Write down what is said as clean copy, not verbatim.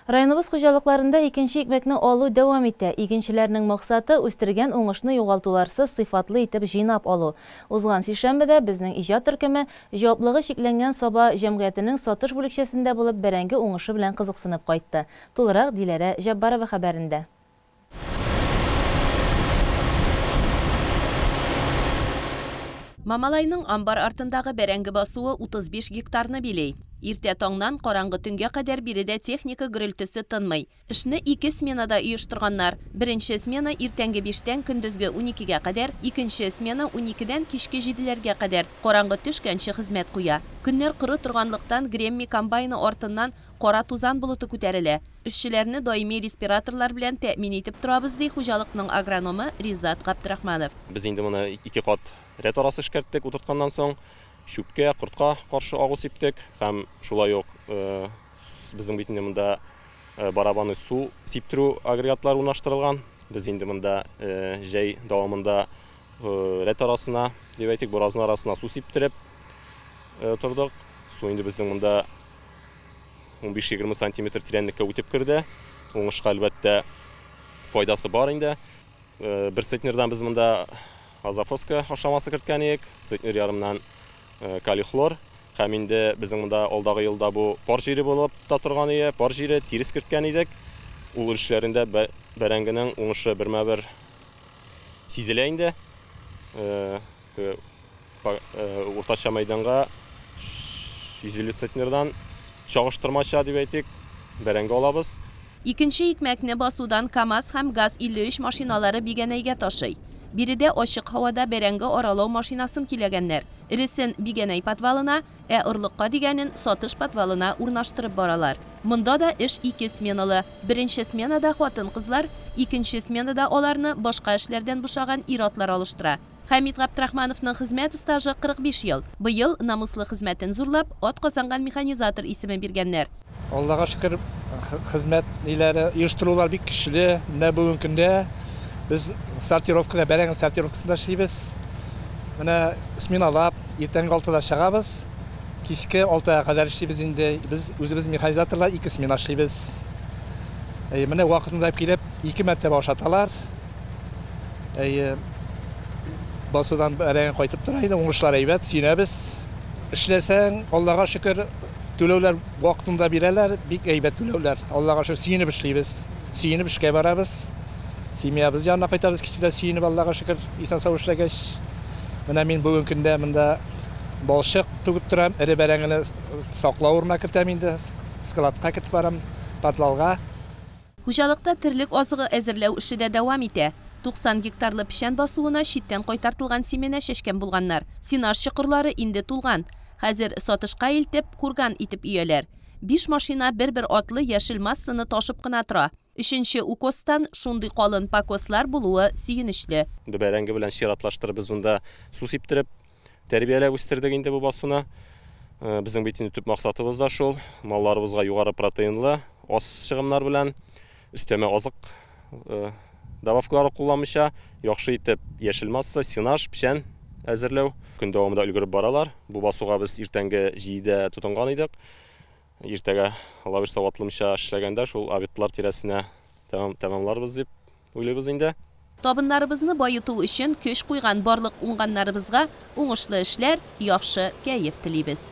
Районыбыз хуҗалыкларында икенче икмәкне алу дәвам итә. Игенчеләрнең максаты, үстергән уңышны югалтуларсыз сыйфатлы итеп җыйнап алу. Узган сишәмбедә безнең иҗат төркеме җаваплыгы чикләнгән Саба җәмгыятенең Сатыш бүлекчәсендә булып бәрәңге уңышы белән кызыксынып кайтты. Тулырак Диләрә Җаббарова хәбәрендә. Мамалайның амбар артындагы бәрәңге басуы 35 гектарны били. Иртә таңнан караңгы төнгә кадәр биредә техника гөрелтесе тынмый. Эшне ике сменада оештырганнар. Беренче смена иртәнге 5тән көндезге 12гә кадәр, икенче смена 12дән кичке 7ләргә кадәр караңгы төшкәнче хезмәт куя. Көннәр коры торганлыктан Гремми комбайны артыннан кара тузан болыты күтәрелә. Эшчеләрне даими респираторлар белән тәэмин итеп торабыз, ди хуҗалыкның агрономы Ризат Габдрахманов. Без инде моны ике кат рәт арасы эшкәрттек утыртканнан соң, чүпкә, кортка каршы агу сиптек һәм шулай ук безнең бит инде монда барабанный су сиптерү агрегатлары урнаштырылган. Без инде монда җәй дәвамында рәт арасына, дип әйтик, буразна арасына су сиптереп тордык. Су инде безнең монда 15-20 сантиметр тирәнлеккә үтеп керде. Уңышка әлбәттә файдасы бар инде. Бер центнердан без монда азофоска ашамасы керткән идек, центнер ярымнан калий-хлор. Һәм инде безнең монда алдагы елда бу пар җире булып та торган иде, пар җире тирес керткән идек. Ул өлешләрендә бәрәңгенең уңышы бермә-бер сизелә инде. Уртача мәйданга 150 центнердан чагыштырмача дип әйтик, бәрәңге алабыз. Икенче икмәкне басудан КАМАЗ һәм ГАЗ-53 машиналары Бигәнәйгә ташый. Биредә ачык һавада бәрәңге аралау машинасын киләгәннәр. Эресен Бигәнәй подвалына, ә орлыкка дигәнен Сатыш подвалына урнаштырып баралар. Монда да эш ике сменалы. Беренче сменада хатын-кызлар, икенче сменада аларны башка эшләрдән бушаган ир-атлар алыштыра. Хәмит Габдрахмановның хезмәт стажы 45 ел. Быел намуслы хезмәтен зурлап, ат казанган механизатор исеме биргәннәр. Аллага шөкер, хезмәт ниләре, оештырулар бик көчле. Менә бүгенге көндә без сортировкада, бәрәңге сортировкасында эшлибез. Менә сменалап, иртәнге 6да чыгабыз, кичке 6га кадәр эшлибез инде. Без үзебез механизаторлар ике смена эшлибез. Менә вакытында килеп, ике мәртәбә ашаталар. Басудан бәрәңге кайтып тора инде, уңышлар әйбәт, сөенәбез. Эшләсәң, Аллага шөкер, түләүләр вакытында бирәләр, бик әйбәт түләүләр. Аллага шөкер, сөенеп эшлибез, сөенеп эшкә барабыз. Семьябыз янына кайтабыз, кич белән сөенеп, Аллага шөкер, исән-сау эшләгәч. Менә мин бүгенге көндә монда балчык түгеп торам, эре бәрәңгене саклау урынына кертәм инде, складка кертеп барам, подвалга. Хуҗалыкта терлек азыгы әзерләү эше дә дәвам итә. 90 гектарлы печән басуына читтән кайтартылган семена чәчкән булганнар. Сенаж чокырлары инде тулган. Хәзер сатышка илтеп, курган итеп өяләр. 5 машина бер-бер атлы яшел массаны ташып кына тора. Өченче укостан шундый калын покослар булуы сөенечле. Бәрәңге белән чиратлаштырып без монда су сиптереп тәрбияләп үстердек инде бу басуны. Безнең бит инде төп максатыбыз да шул, малларыбызга югары протеинлы, аз чыгымнар белән өстәмә азык добавкалары кулланмыйча, яхшы итеп яшел масса, сенаж, печән әзерләү. Көн дәвамында өлгереп баралар. Бу басуга без иртәнге 7дә тотынган идек. Иртәгә Алла бирсә ватлымча эшләгәндә шул обедлар тирәсенә тәмамларбыз дип уйлыйбыз инде. Табыннарыбызны баету өчен көч куйган барлык уңганнарыбызга уңышлы эшләр, яхшы кәеф телибез.